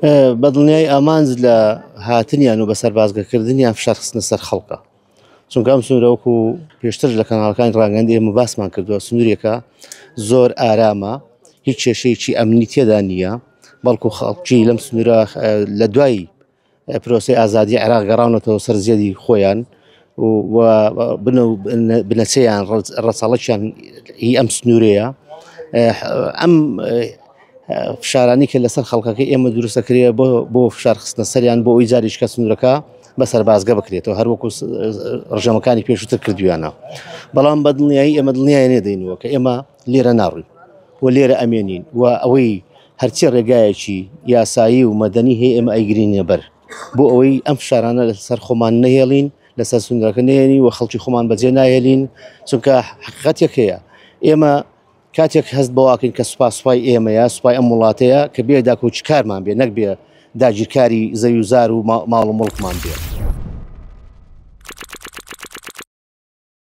بە دڵنیایی ئامانج لە هاتنیان و بە سەربازگەکردنیان فشار خستنە سەر خەڵکە چونکە ئەم سنوورە وەکو پێشتر لە کەناڵەکانی ڕاگەندی ئێمە باسمان کردووە سنوورێکە زۆر ئارامە هیچ کێشەیەکی ئەمنی تێدا نییە بەڵکو خەڵکی لەم سنوورە لە دوای پرۆسەی ئازادی عێراق گەڕاونەتەوە سەر زێدی خۆیان و بنەچەیان ڕەچەڵەکیان هی ئەم سنوورەیە ئەم فشارانی کە لەسەر خەڵکەکەی ئێمە دروستەکرێ بۆ بۆ فشار خستنە سەریان بۆ ئەوی جاریش کە سنوورەکە بە سەربازگە بکرێتەوە هەروەکو ڕژەمەکانی پێشووتر کردویانە بەڵام بە دڵنیایی ئێمە دڵنیای نێدەینەوە کە ئێمە لێرە ناڕوین و لێرە ئەمێنین و ئەوەی هەرچی ڕێگایەکی یاسایی و مەدەنی هەیە ئێمە ئەیگرینە بەر بۆ ئەوەی ئەم فشارانە لەسەر خۆمان نەهێڵین لەسەر سنوورەکە نێنی و خەڵکی خۆمان بەجێ ناهێلین چونکە حقیقەتێک هەیە ئێمە کاتێک هەست بەواکەین کە سوپا سوپای ئێمەیە سوپای ئەم وڵاتەیە کە بێ داکۆکیکارمان بێ نەک بێ داگیرکاری زەوی و زار و ماڵ و مڵکمان بێ.